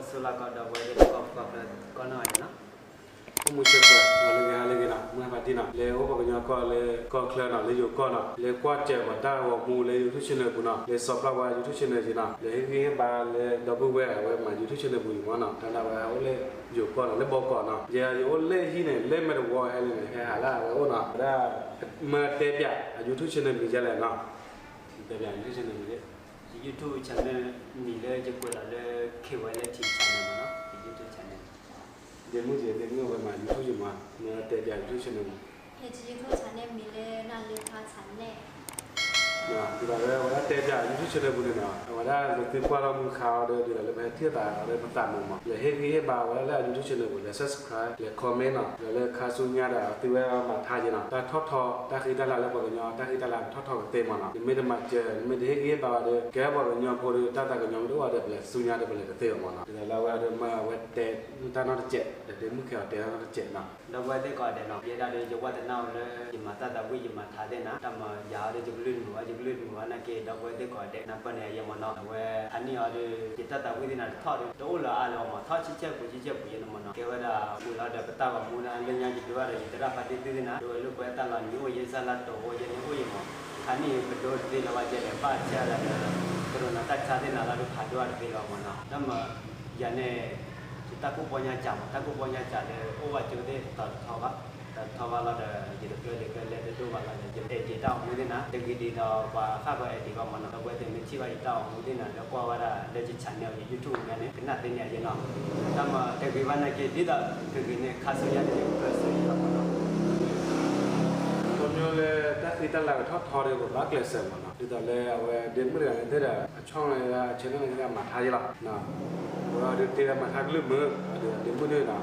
ဆိလၢကီၢ်ဒီပုၢ်ဝဲၢ်သ့ၣ် ကီၢ်ပူၤကီၢ်ချၢ ကီၢ်နီၣ်ဂၤဒဲးနီၤ, အိၣ်မူဆၢပှဲၤ လၢဂ့ၤဟါလၢဂ့ၤနီၤ, မုၢ်ဟါဖးတံၢ်နီၤ, လၢအိၣ်ပှၤကညီကီၢ်လၢကီၢ်ချၢနီၤ, လၢယိၤကီၢ်နီၤ, လၢကွၢ်စၢၤပှၤတၢ်ဂီၤမူလၢ YouTube channel ပူၤနီၤ, လၢစီၤပျၢ်ဝါ YouTube channel က့နီၤ, လၢဟ့ၣ်ဂံၢ်ဟ့ၣ်ဘါလၢဒီပုၢ်ဝဲၢ်အဝဲမၤ YouTube channel ပူၤအံၤမ့ၢ်နီၤ, တၢ်လၢအဝဲအိၣ်လၢယိၤကီၢ်နီၤ, လၢဘီကီးနီၤ, ယဲယအိၣ်လၢဟံၣ်န့ၣ် လၢမဲာ်တဝီဟဲလၢန့ၣ် ဟဲဟးလၢအဝဲအိၣ်နီၤ, ဝဲဒၣ် မ့ၢ်တဲပၠး အ YouTube channel မံၤဒ်လဲၣ်နီၤ, တဲပၠး YouTube channel မံၤဒ် ယ YouTube channel မံၤလၢယကွဲးလီၤလၢ ခ့ဝဲလၢထံ channel မ့ၢ်နီၤ, ယ YouTube channel ဒ့မုၣ်က့ ဒ့မုၣ်ဝဲမၤ YouTube ယမၤ မ့ၢ်တဲပၠး YouTube channel မံၤ, ယ YouTube channel မံၤလၢ နၢ်လၢဖါ channel ဒ်သိးလၢအဝဲဒၣ်တဲပၠး YouTube channel ပူၤန့ၣ်နီၤ, အဝဲဒၣ်လၢသုကွၢ်လီၤမုၢ်ခါအီၤဒီး ဒ်သိးလၢပဟဲထံၣ်အသးအီၤဒီးပသးမုာ်မး, လဲၤဟ့ၣ်ဂံၢ်ဟ့ၣ်ဘါဝဲဒၣ်လၢအ YouTube channel ပူၤ လဲၤ subscribe လဲၤ comment နီၤ, ဒီးလၢခါဆူညါဒီးသုဝဲမၤထါက့နီၤ, တၢ်ထီၣ်ထီ တၢ်ဃံတၢ်လၤလၢပှၤကညီ တၢ်ဃံတၢ်လၤကထီၣ်ထီကသ့မ့ၢ်နီၤ, နမ့ၢ်တမၤစၢၤ နမ့ၢ်တဟ့ၣ်ဂံၢ်ဟ့ၣ်ဘါဝဲဒီး ကဲပှၤကညီဖိဒီး တၢ်သးကညီၤမ့ၢ်တအိၣ်ဝဲဒီး ပလဲၤဆူညါဒီးပလဲၤတသ့ဘၣ်မ့ၢ်နီၤ, ဒ်သိးလၢအဝဲဒီးမၢအဝဲတဲမုၢ်တၢ်နီတစဲး ဒီးဒ့မုၣ်က့အီၤတဲတၢ်နီတစဲးနီၤ ဒီပုၢ်ဝဲၢ်သ့ၣ်ကိးဂၤဒဲးနီၤ, ယဲဒၣ်ဒီးယဝါသနာအိၣ်လၢ ယမၤတၢ်သးဝံၣ် ယမၤထါသ့ၣ်နၤ, တၢ်မၤယၤအီၤဒီး ယကလုၢ်မုာ်အီၤ ယကလုၢ်မုာ်အီၤနာ်က့ ဒီပုၢ်ဝဲၢ်သ့ၣ်ကိးဂၤဒဲး နၢ်ပၢၢ်န့ၢ်ယဲမ့ၢ်နီၤ, အဝဲဟးန့ၢ်အီၤဒီး ယတၢ်သးဝံၣ်သ့ၣ်နၤတထီၣ်ဒီး တအိၣ်လၢအါလၢၤဘၣ်မး, ထီၣ်ဆံဆဲၣ်ပူၤဆံဆဲၣ်ပူၤယဲန့ၣ်မ့ၢ်နီၤ, ကဲဝဲဒၣ်ဝံၤလီၤဒီး ပတၢ်ဂီၤမူန့ၣ် လၢညါယဒိဝဲဒီး ယသရၣ်ဖါတံၢ်သုသ့ၣ်နၤ ဒိဝဲလိာ်ကွဲတၢ်လီၤနံၤအိၣ်ယဲ စၢ်လၢတိၤအိၣ်ယဲန့ၣ်အိၣ်ယဲမး, ဟးန့ၢ်ပဒိတသ့လၢၤဘၣ် ကဲလဲၣ် ဘၣ်ဆၢဒီး ကရိနၤတၢ်ဆါသ့ၣ်နၤလီၤဒီး ဖးဒိၣ်အတသ့လၢၤဘၣ်မ့ၢ်နီၤ, တၢ်မၤ ယၤန့ၣ် ယတၢ်ကူၣ်ပီညါစှၤမး တၢ်ကူၣ်ပီညါစှၤဒီး အိၣ်ဘၣ်ကၠိသ့ၣ်တထီဘၣ်, တထီဘၣ်လီၤဒီး ယတကျၢၢ်ဒံးကျၢၢ်လဲၢ်တဒိၣ်ဘၣ်လီၤဒီး ယအဲၣ်ဒိးတၢ်အိၣ်မူသ့ၣ်နၤ တဂ့ၤဒံးဒီးပှၤဃၣ်ဃၢၤအဲၣ်ဒိးဘၣ်မ့ၢ်နီၤ, ဒီပုၢ်ဝဲၢ်သ့ၣ်မ့ၢ်ထံၣ်ဘၣ်ယတၢ်အိၣ်မူသ့ၣ်နၤ လၢကွၢ်ဝဲဒၣ်လၢယ channel ယ YouTube မ့ၢ်န့ၣ် ကနၣ်သ့န့ၢ်ယဲနီၤ, တၢ်မၤတဂ့ၤဘၣ်နာ်က့ ဒ်သိးတဂ့ၤန့ၣ် ခါဆူညါန့ၣ်ယကကျဲးစၢးယဲလီၤမ့ၢ်နီၤ ခီဖျိလၢတၢ်ဃံတၢ်လၤကထီၣ်ထီဒီး ပဘၣ်ကျဲးစၢးမ့ၢ်နီၤ, ဒ်သိးလၢအဝဲဒ့မုၣ်တဂၤန့ၣ်သ့ဒီး အဆီၣ်န့ၣ် အ channel န့ၣ်သ့ဒီး မၤထါယဲလီၤ, အဝဲဒုးတ့ဒီးမၤထါကလုၢ်မုာ် အဒ့မုၣ်န့ၣ်နီၤ,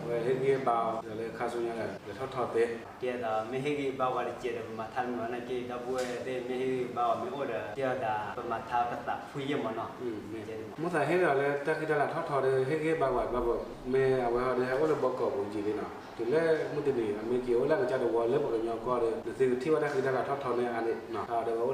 အဝဲဟ့ၣ်ဂံၢ်ဟ့ၣ်ဘါအီၤ ဒ်သိးလၢခါဆူညါဒီး လဲၤထီၣ်ထီသ့, ကဲဒီးမ့ၢ်ဟ့ၣ်ဂံၢ်ဟ့ၣ်ဘါဝဲတစဲးဒီး ပမၤထါမုာ်အီၤနာ်က့ ဒီပုၢ်ဝဲၢ်သ့ၣ် မ့ၢ်ဟ့ၣ်ဂံၢ်ဟ့ၣ်ဘါအီၤ မ့ၢ်အိၣ်ဒီး ကဲဒီးပမၤထါပသးဖှံယဲၢ်မ့ၢ်နီၤ, မိၢ်သးဟ့ၣ်ဒီးလၢတၢ်ဃံတၢ်လၤထီၣ်ထီဒီး ဟ့ၣ်ဂံၢ်ဟ့ၣ်ဘါဝဲဘၣ်ဘၣ်, မ့ၢ်အဝဲဟီဒီးဟဲအိၣ်လၢဘီကီးပူၤယံာ်လံနီၤ, တုၤလၢမုၢ်တနံၤ အမ့ၢ်က့ၤအိၣ်လၢအကစၢ်တဝီလၢပှၤကညီကီၢ်ဒီး နသုကထံၣ်ဘၣ်တၢ်ဃံတၢ်လၤထီၣ်ထီန့ၢ်အါန့ၣ်နီၤ, ဒီးဝ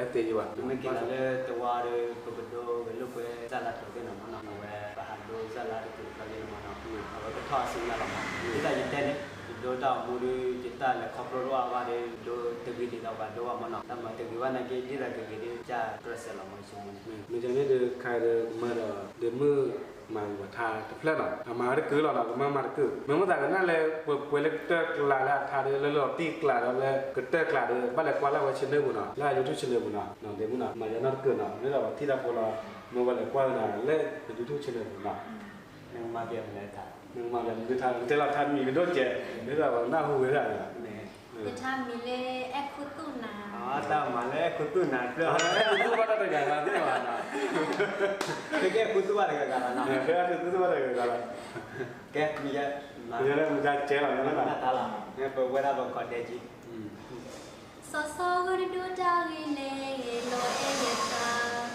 ဲအိၣ်လၢဘီကီးဒီး အဒိ အဲၣ်သ့ယဲဘၣ်, မ့ၢ်က့ၤလီၤလၢတဝီဒီး ပကဒိကလုာ်ကွဲစၢ်လၢတိၤသ့ၣ်နီၤမ့ၢ်နီၤ, အဝဲပဟးဒိစၢ်လၢတကလုာ်ကီၢ်န့ၣ်မ့ၢ်နီၤ, အဝဲကထီၣ်ဆူညါလီၤမ့ၢ်, ဒ်သိးယတဲန့ၣ် ယဒိတၢ်အိၣ်မူဒီး ယတၢ်လဲၤခီဖျိတအိၣ်အါဘၣ်ဒီး ဒိတဂ့ၤဒံးဒီးပှၤဒိဘၣ်မ့ၢ်နီၤ, တၢ်မၤတဂ့ၤဘၣ်နာ်က့ ဒ်သိးတဂ့ၤဒီး ကစၢ်ကျဲးစၢးလီၤမ့ၢ်ဆိမိၣ်န့ၣ်, မ့ၢ်ကန့ၣ်ဒီး ခါဒီးကမၢဒီး ဒ့မုၣ်မၤဂ့ၤပှၤထါတဖျၢၣ်နီၤ, အမၤဝဲတကုာ်လီၤနီၤ, ကမၢမၤတကုာ်, မ့ၢ်မိၢ်သးကနၣ်လၢ ပှဲၤပှဲၤလၢကတၢၢ်ကျးလၢအထါဒီး လၢလီၤတံၢ်ကျးဒီးလၢကတၢၢ်ကျးဒီး ဘၣ်လဲၤကွၢ်လၢအဝဲ channel ပူၤနီၤ, လၢအ YouTube channel ပူၤနီၤ, ဒ့မုၣ်နီၤ, မၤယၤနီတကုာ်နီၤ, မ့ၢ်ဒီးပှၤထံၣ်တၢ်ဖိလီၤ, မ့ၢ်ပှၤလဲၤကွၢ်ဝဲဒၣ်လၢ YouTube channel ပူၤနီၤ, နကမၤပှဲၤမနုၤထါ, နကမၤပှဲၤမနုၤထါ နတဲလီၤထါမံၤကဒိၣ်ကဲး, မ့ၢ်ဒီးပှၤနၢ်ဟူဝဲဒၣ်န့ၣ်လီၤ, ယထါမံၤလၢအဲၣ်ခူသူၣ်နၤ, တၢ်မၤလၢအဲၣ်ခူသူၣ်နၤ, အဲၣ်ခူသူၣ်ဘၣ်တၢ်တဂၤဂၤသ့ၣ်ဘၣ်နီၤ, ကဲအဲၣ်ခူသူၣ်ဘၣ်တဂၤဂၤလီၤနီၤ, အဲၣ်ခူသူၣ်ဘၣ်တဂၤဂၤလီၤ, ကဲ မ့ၢ်ယဲ, မ့ၢ်ယဲလၢမ့ၢ်တၢ်ကဲလီၤ, မ့ၢ်တၢ်လီၤ, ပဝဲဒၣ်ပကီးဒဲက့ စီၤစီၤဂ့ၤတဒိတၢ်ဂ့ၤလဲၣ် ဂဲၤလိာ်အဲၣ်ယသး,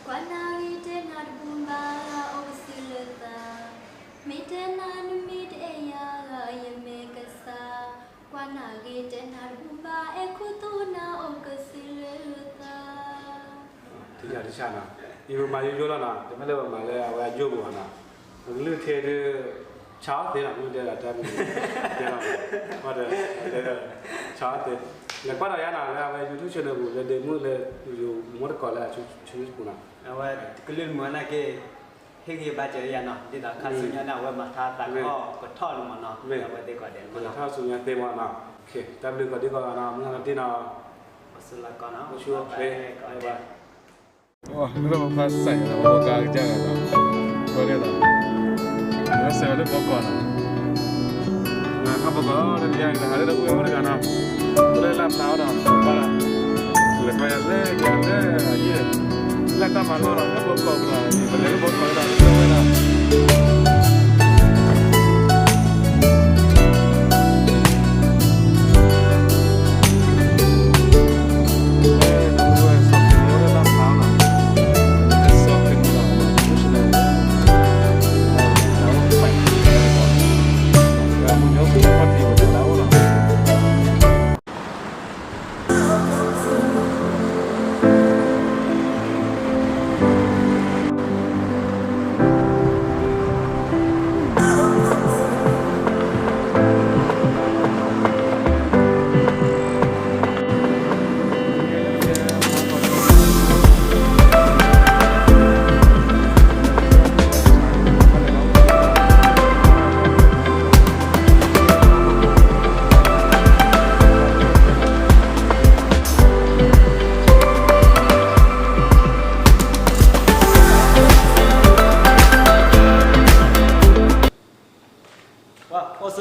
ကွၢ်နၢ်ဂ့ၤတဲနၤတဘူၣ်ဘၣ် အိၣ်ကစုာ်လၢသး, မ့ၢ်တဲနၤနမ့ၢ်တအဲၣ်ယၤဂၤ ယမ့ၢ်ကစၢ်, ကွၢ်နၢ်ဂ့ၤတဲနၤတဘူၣ်ဘၣ် အဲၣ်ခူသူၣ်နၤ အိၣ်ကစုာ်လၢသး ထံၣ်ယၤတဆၣ်နီၤ, ယမၤယိယိလီၤနီၤ, တမ့ၢ်လၢပမၤလၢအဝဲအယိပူၤဘၣ်နီၤ, ပကလုၢ်ထဲဒုး ဆါအီၣ်သ့နီၤ, မ့ၢ်တဲဒၣ်တၢ်မံၤ, တဲလီၤ, တဲဒီး ဆါအီၣ်သ့, လဲၤကွၢ်ဒီးယၤနီၤ လၢအဝဲ YouTube channel ပူၤ လၢဒ့မုၣ်လၢ ယမိၢ်တကိးလၢအ channel ပူၤနီၤ, အဝဲကလုၢ်မုာ်နာ်က့ ဟ့ၣ်ဂံၢ်ဘါစၢၤယၤနီၤ, ဒ်သိးခါဆူညါန့ၣ် အဝဲမၤထါသးကဟီၣ်ကထီၣ်လီၤမ့ၢ်နီၤ, အဝဲသ့ၣ်ကိးဒဲး မၤထါဆူညါသ့မ့ၢ်နီၤ, တၢ်ဘျုးကိးဒံကိးဂၤနီၤ, မုၢ်ဂၤတံၢ်နီၤ, အိၣ်ဆူၣ်အိၣ်ချ့, ဘၣ်ဘၣ်. အိၣ် မ့ၢ်ဘၣ်ပှၤစးယၤလီၤ ပှၤကါကစၢ်ဂၤလီၤ, ပှၤလဲၤလီၤ, မ့ၢ်စဲးဝဲလၢဘီကီးနီၤ, ထီၣ်ဘီကီးလၢယၤကဟးလၢတၢ်အိၣ်ဝဲအိၣ်တဂၤနီၤ, ပလဲၤလၢဖျါအီၤဒီး ပှၤလၢ, လဲၤကွၢ်ယၤလၢယၤလၢအယံၤ, လၢတၢ်မၤလီၢ်နီၤ လၢဘီကီးပူၤနီၤ, ပလဲၤလၢဘီကီးဒီး ပဝဲဒၣ် Thank you.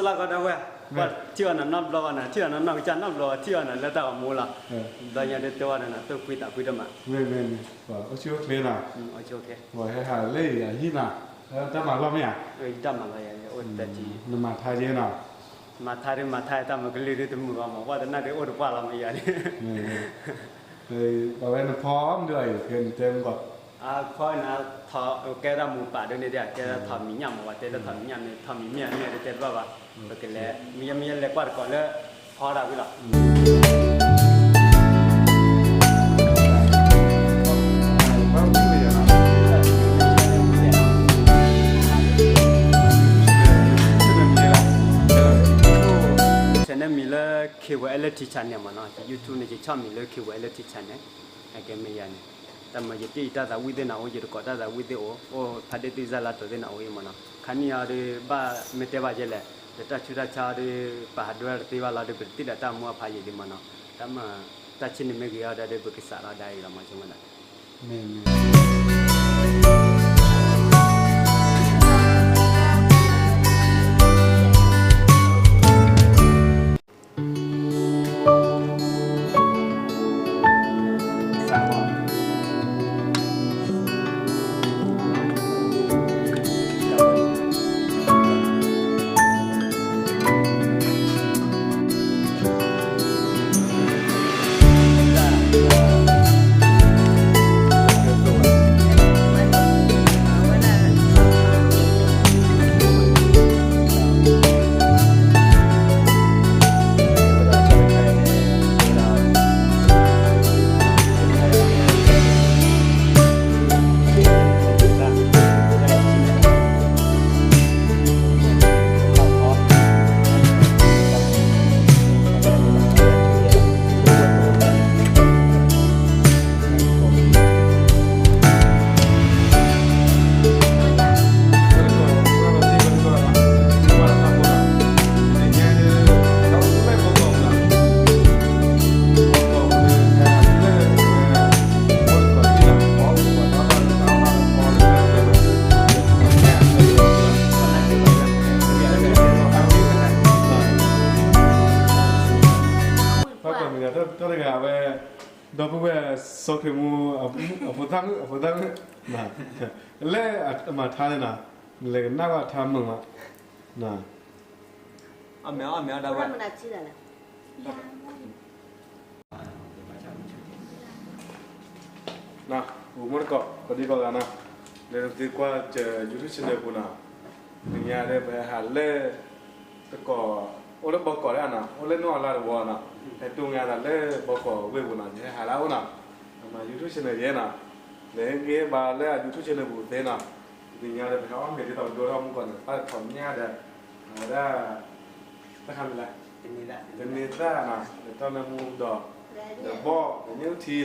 လၢကဒီးဝဲ, ထံၣ်အီၤနၤနီတဘျီဘၣ်နၤ, ထံၣ်အီၤနၤနီၢ်ကစၢ်နီတဘျီဘၣ်, ထံၣ်အီၤနၤလၢတၢ်ဂီၤမူလီၤ. ဘျီညါဒ်တဲဝဲဒီးနၤ တိၢ်ကွံသးကွံတမး, အိၣ်ဆူၣ်အိၣ်ချ့နီၤ, ဝဲဟဲဟးလၢအဟံၣ်နီၤ, တၢ်မၤလီၢ်မ့ၢ်ဧါ, တၢ်မၤလီၢ်ယၤ, နမၤထါယဲနီၤ, မၤထါဒ်မၤထါတၢ်မၤကလုၢ်ဒ်တမုာ်ဘၣ်မး, ပှၤတနၢ်ဒ်အိၣ်တပှၢ်လီၤမ့ၢ်ယၤန့ၣ် အဝဲနဖီမုၢ်ဒ်အံၤ ဖဲနတဲမုၢ်ကီး, ဖီနၤ, ကဲဒၣ်မူပာ်ဒ်န့ၣ်ဒ် ကဲဒၣ်ထီၣ်မံၤညၣ်မး, ပှၤတဲလၢထီၣ်မံၤညၣ်မ့ၢ် ထီၣ်မံၤမ့ၢ်အမ့ၢ်တတဲဘၣ်ဘၣ်, ပကလဲၤ မ့ၢ်ယဲမ့ၢ်ယဲလဲၤကွၢ်တကိးလၢ ဖီဒၣ်ဝံၤလီၤ. ဆဲးနဲၣ်မံၤလၢ K Y L T channel မ့ၢ်နီၤ, YouTube န့ၣ် ယဆီၣ်မံၤလၢ K Y L T channel န့ၣ်, အကဲမ့ၢ်ယၤန့ၣ်, တၢ်မၤယတ့ၢ်တၢ်သးဝံၣ်သ့ၣ်နၤအိၣ်, ယတကိးတၢ်သးဝံၣ်သ့ၣ်အိၣ်, အိၣ်ဖးဒ့ၣ်သ့ၣ်စၢ်လၢတိၤသ့ၣ်နၤအိၣ်အံၤမ့ၢ်နီၤ, ခါနံၣ်အံၤဒီး ဘၣ်မ့ၢ်တဲဘၣ်ယဲလဲၣ်, ဒီးတၢ်ဆူးတၢ်ဆါအံၤဒီး ပဟးဒိတသ့ဘၣ်လီၤဒီး ပတသ့ဒီးတၢ်မူအဖးယံာ်လံမ့ၢ်နီၤ, တၢ်မၤ တၢ်ဆံၣ်န့ၣ်မ့ၢ်ဂ့ၤအီၤဒီး ပကစးလီၤဒၣ်အံၤလီၤမ့ၢ်ဆိကမိၣ်နီၤ. ဖးကွၢ်မ့ၢ်တၢ်တဂၤဝဲ, ဒီပုၢ်ဝဲၢ်စီၤခရံာ်မူ အဖိသၣ်မုၣ်, အဖိသၣ်မုၣ်, လၢအမၤထါန့ၣ်နီၤ, နလဲၤကနၣ်ဘၣ်ထါမုာ်မး, အမ့ၢ်အီၣ်မ့ၢ်အီၣ်ဒၣ်ဝဲ ပူၤမီၢ်တကိး ကိးဒံကိးဂၤနီၤ, လဲၤနသ့ကွၢ်စၢၤ YouTube channel ပူၤနီၤ, နညါဒီးပဟဲဟးလၢ တကိး အိၣ်လၢဘီကီးဒၣ်နီၤ, အိၣ်လၢနီၢ်အလါတဝီနီၤ, ဟဲတိၢ်ညါသးလၢဘီကီးဝ့ၢ်ပူၤနီၤ, ယဟဲဟးလၢအအိၣ်နီၤ, အမၤ YouTube channel ယဲနီၤ, လဲၤဟ့ၣ်ဂံၢ်ဘါလၢအ YouTube channel ပူၤသ့နီၤ, နညါဒီးပဟဲအီၣ်မ့ၤဒ်သိးပဒိထီၣ်မူကီးန့ၣ် ပၢ်ထီၣ်ညါဒီး အဝဲဒၣ် တၢ်ခါမံၤလၢ တမ့ၢ်သၣ်နီၤ, ဒီးတၢ်မ့ၢ်မူဒီး ဒီးဘီၣ် ဒီးညၣ်အုၣ်ထံနီၤ, ဝံၣ်ကီးထံ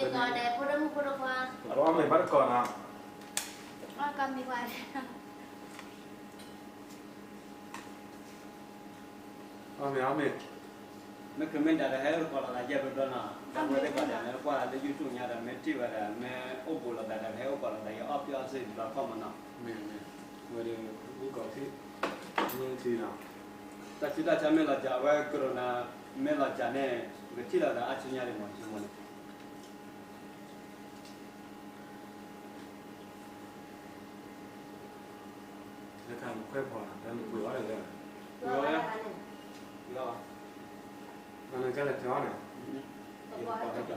ၣ်ဒဲးလီၤဝဲန့ၣ်, ပမ့ၢ်အုၣ် ပအီၣ်မ့ၤဘၣ်တကိးနီၤ, အီၣ်မ့ၤ အီၣ်မ့ၤ မ့ၢ်ကမ့ၢ်ဒၣ်တဟဲအိၣ်တကိးလိာ်သးယဲၢ်ဘျီဘျီနီၤ, ဒီးဝဲသ့ၣ်ကီးဒၣ်မ့ၢ်ကွၢ်လၢ YouTube ညါဒီး မ့ၢ်ထံၣ်ဝဲဒၣ် မ့ၢ်အိၣ်ဘူးလိာ်သးဒီး ဟဲအိၣ်ကိးလိာ်သး ယအီၣ်ပျီအီၣ်စ့ၢ်တဘျီခီၣ်မးနီၤ, မ့ၢ် မ့ၢ် ဝဲဒီး ဝံၣ်ကီးထံၣ် မ့ၢ်ထံၣ်နီၤ, တၢ်ဆူးတၢ်ဆါမ့ၢ်လီၤစှၤ အဝဲ corona မ့ၢ်လီၤစှၤန့ၣ် ပကထံၣ်လိာ်သးအါဆူညါဒံးမး ဆိကမိၣ်န့ၣ် လၢခါနခွဲးဖီၣ် တၢ်နပှ့ၤအီၣ်လဲၣ်, ပှ့ၤအီၣ်လဲၣ်, ပှ့ၤအီၣ်ဘၣ်, နကလဲၤတဲအီၣ်န့ၣ်, ယပှ့ၤတၢ်ကျါန့ၣ်, အီၣ်တၢ်တ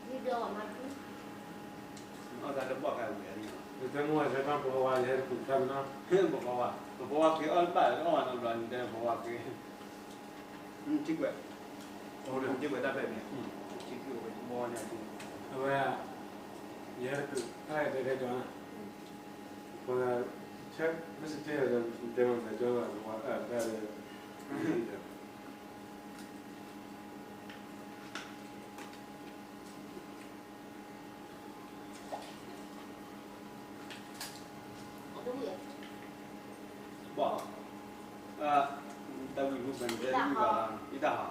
ဘီၣ်ခါဝံၤအံၤ, ယတဲမိၢ်ဝဲတဲပၢ် ပကဝါယဟဲတပူၤတၢ်မနီၤ, ပကဝါ, ပကဝါက့ၤအီၣ်တဘၣ် အီၣ်ဝဲနီတဘျီ နတဲပကဝါက့ၤ ထံကွဲး, ထံကွဲးတၢ်ပဲာ်န့ၣ်, ထံကွဲးဝဲဘီန့ၣ်, အဝဲ ယဟဲတကုး တၢ်ဟဲတဲတဲကီးန့ၣ်, ပှၤ check message တဲတဲမၤစၢၤကီး ပှၤ အၢ တၢ်ဒီး ဘၣ်, တၢ်ဝံၣ်မူပှဲၤန့ၣ် တဲဝံၣ်ဘၣ်, ယတၢ်ဟး,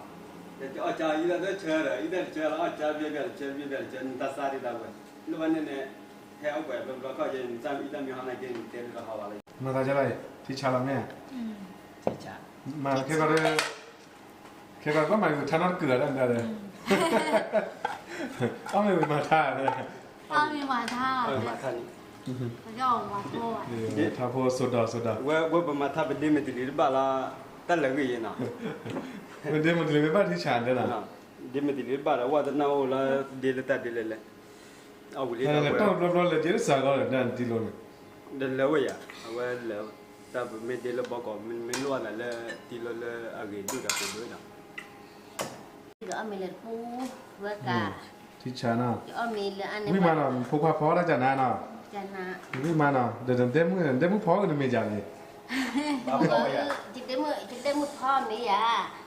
အီၣ်ကၠါအံၤလၢတဆၢဒီး အံၤတဆၢလီၤ အီၣ်ကၠါဘျဲဘျဲတဆၢ ဘျဲဘျဲတဆၢ နတၢ်သးဒ်တၢ်ဝဲ လၢဘၣ်န့ၣ်န့ၣ် ဟဲအိၣ်ပှဲၤဘျီဘျီခီက့ၤ နတၢ်အံၤတၢ်မ့ၢ်ဟီနာ်က့ နတဲလၢတဟီဘၣ်လၢ မၤသးဒ်လဲၣ် ထံဆးလီၤမ့ၢ် မၤခဲကီးဒီး ခဲကီးဘၣ်မၤက့ၤထါနီတကုာ်လီၤ တၢ်မတၤဒီး အီၣ်မ့ၢ်ဝံၤမၤထါ အီၣ်မ့ၢ်မၤထါ ထါဖိစိဒီၤစိဒီၤ ဝဲပမၤထါပဒ့မ့ၢ်တလံၤတဘၣ်လီၤ တၢ်လဲၤဂ့ၤယဲနီၤ ပဒ့မ့ၢ်တလံၤမ့ၢ်ဘၣ်ထံဆးတဲနီၤ ဒ့မ့ၢ်တလံၤတဘၣ်ဒီး ဝဲတနၢ်အိၣ်လၢဒ့လၢတၢ်ဒ့လဲၣ်လဲၣ် အဝံၤလံ တၢ်ဘျီဘျီလဲၤက့ၤလၢစှၤကီးဒီး တၢ်တံလိန့ၣ် ဒီးလၢဝဲယၤ အဝဲလၢ တၢ်ပမ့ၢ်ဒ့လၢဘီကီး မ့ၢ်လိၣ်အသးလၢတံလိလၢအဂ့ၤဒိၣ်ဒီးပဒိၣ်နီၤ အီၣ်မ့ၤလၢတပူၤ ဝဲက ထံဆးနီၤ ဝံၣ်မးနီၤ ဖိခွါဖီတၢ်ကနၤနီၤ ဝံၣ်မးနီၤ ဒီးဒဲမုၣ်ဖီကနမ့ၢ်ကန့ၣ် ဒဲမုၣ်ဖီမ့ၢ်ယၤ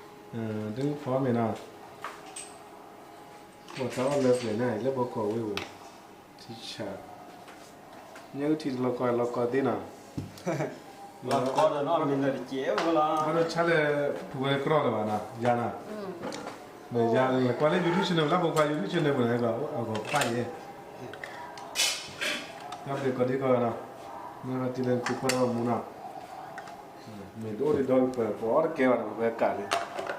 ဒဲမုၣ်ဖီမ့ၢ်နီၤ ပှၤတၢ်အီၣ်လၢပှဲၤန့ၣ် လၢဘီကီးဝဲဝဲ ထံဆး ညၣ်အုၣ်ထံတလီၤကီးလီၤကီးသ့နီၤ လီၤကီးဒီးနီၤ မ့ၢ်လၢတကဲဝဲလီၤ ဘၣ်ဒီးဆါလၢ ပူၤဝဲလၢကရီၢ်လၢၤဘၣ်နီၤ ယၤနီၤ မ့ၢ်ယၤကွၢ်လၢ YouTube channel လၢဖိခွါ YouTube channel ပူၤန့ၣ် အဂီၤပၢ်ယဲ တၢ်ဘျုးကီးဒံကီးနီၤ မ့ၢ်ဘၣ်တံၤလၢသုကွၢ်ထီၣ်မူနီၤ မ့ၢ်တအိၣ်ဒံးဒီးပှၤပအီၣ်တကဲဘၣ်နီၤ ပဝဲကးလံ